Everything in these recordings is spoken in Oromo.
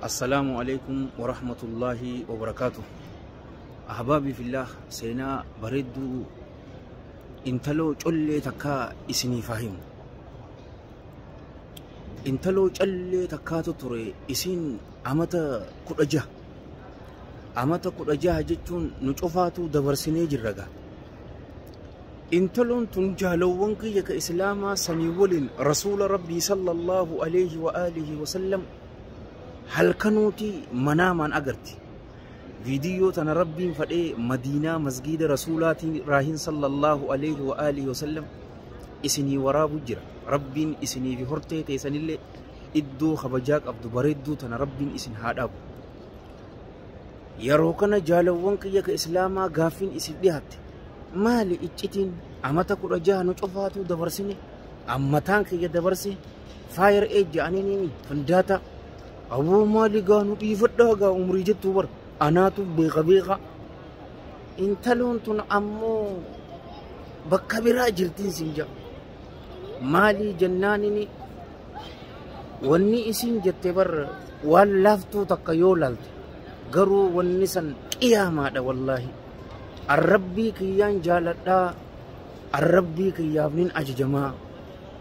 Assalaamu alaikum warahmatullaahi wabarakaatu. Ahbaabii fillah, seenaa bareedduu intaloo collee takkaa isiniif haa himu. Intaloo callee takkaatu ture, isiin amata 16. Amata 16 jechuun nu cofaatu dabarsinee jirra gaa. Intaloon tun, jaalawwan kiyya ka islaamaa, sanii waliin rasuula rabbii sallallahu alaihi wa alihi wa sallam halkanuuti manaamaan agarti. Viidiyoo tana rabbiin fadhee Madiinaa masgiida rasuulaatiin raahin sallallahu alaihi wa alihi wa sallam isinii waraabu jira. Rabbiin isinii fi hortee teessanillee iddoo kabajaa qabdu bareedduu tana rabbiin isin haa dhaabu. Yeroo kana, jaalawwan kiyya ka islaamaa, gaaffiin isin dhiyaatte maali? Iccitiin amata 16 nu cofaatu dabarsine, ammataan kiyya dabarse fire age jedhaniini fundaata. Aboo, maali gaa, nu dhiifadhaa gaa, umrii jettuu bar anaatu beeka beeka. Intaloon tun ammoo bakka biraa jirtiin sin jedha. Maalii jennaanini, wanni isin jette bar waan laaftuu takka yoo laalte garuu wanni san qiyaamaadha. Wallaahi, arrabbii kiyyaan jaaladhaa, arrabbii kiyyaaf nin ajajamaa,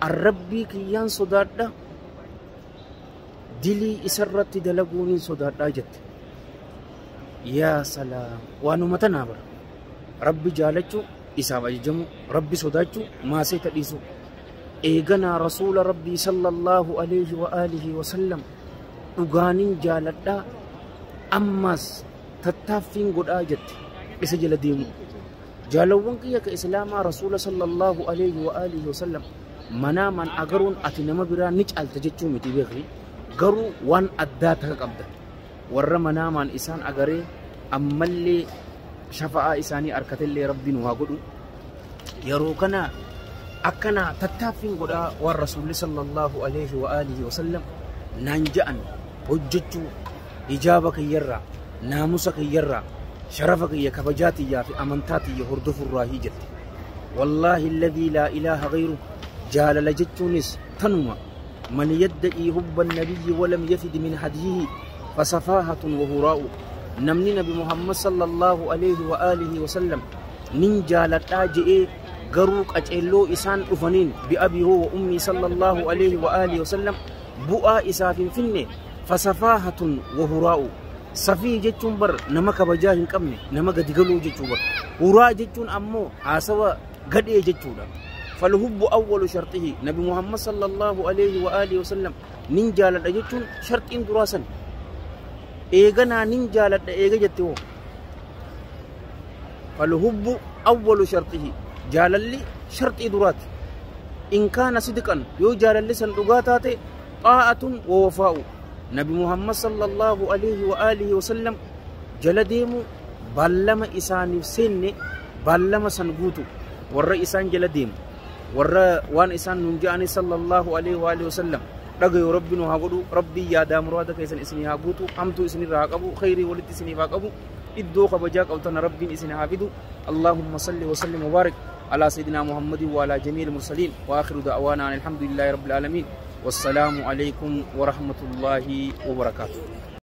arrabbii kiyyaan sodaadha, dilii isarratti dalaguu nin sodaadhaa jette. Yaa salaam, waanuma tanaa bara: rabbi jaalachuu, isaaf ajajamu, rabbi sodaachuu, maaseeta dhiisuu. Eeganaa rasuula rabbii sallallahu alaihi wa alihi wa sallam dhugaanin jaaladhaa, ammas tattaaffiin godhaa jette isa jala deemu. Jaalawwan kiyya ka islaamaa, rasuula sallallahu alaihi wa alihi wa sallam manaamaan agaruun ati nama biraa ni caalta jechuu miti, beekni. Garuu waan addaa taka qabda. Warra manaamaan isaan agaree ammallee shafa'aa isaanii harkatellee rabbiin waa godhu. Yeroo kana akkana tattaaffiin godhaa waan rasuulli sallallahu alaihi wa alihi wa sallam naan ja'an hojjechuu, hijaaba kiyyarraa, naamusa kiyyarraa, sharafa kiyya, kabajaa tiyyaa fi amantaa tiyya hordofurraa hii jette. Wallaahi alladhii laa ilaaha ghayru, jaalala jechuunis tanuma. Man yadda'ii hubba nabiyyi walam yafid min hadyihi fasafaahatun wa huraa'u. Namni nabi Muhammad sallallahu alaihi wa alihi wa sallam nin jaaladhaa je'ee garuu qaceelloo isaan dhufaniin, bi'abii huwa ummii sallallahu alaihi wa alihi wa sallam, bu'aa isaaf hin finne, fasafaahatun wa huraa'u. Safii jechuun bar nama kabajaa hin qabne, nama gadi galuu jechuu bar. Huraa jechuun ammoo haasawa gadhee jechuudha. Falhubbu awwalu sharxihi. Nabi Muhammad sallallahu alaihi wa alihi wa sallam nin jaaladha jechuun sharxiin duraa san. Eeganaa nin jaaladha eega jette hoo, falhubbu awwalu sharxihi, jaalalli sharxii duraati. In kaana sidqan, yoo jaalalli san dhugaa taate, xaa'atun wa wafaa'u. Nabi Muhammad sallallahu alaihi wa alihi wa sallam jala deemu, baallama isaaniif seenne baallama san guutu, warra isaan jala deemu, warra waan isaan nun ja'ani sallallahu alaihi wa alihi wa sallam dhagayu rabbi nu haa godhu. Rabbii yaadaa muraada keessan isinii haa guutu, hamtuu isinirraa haa qabu, khayrii walitti isiniif haa qabu, iddoo kabajaa qabtan rabbiin isin haa fidu. اللهم صل وسلم وبارك على سيدنا محمد وعلى جميع المرسلين، واخر دعوانا ان الحمد لله رب العالمين، والسلام عليكم ورحمه الله وبركاته.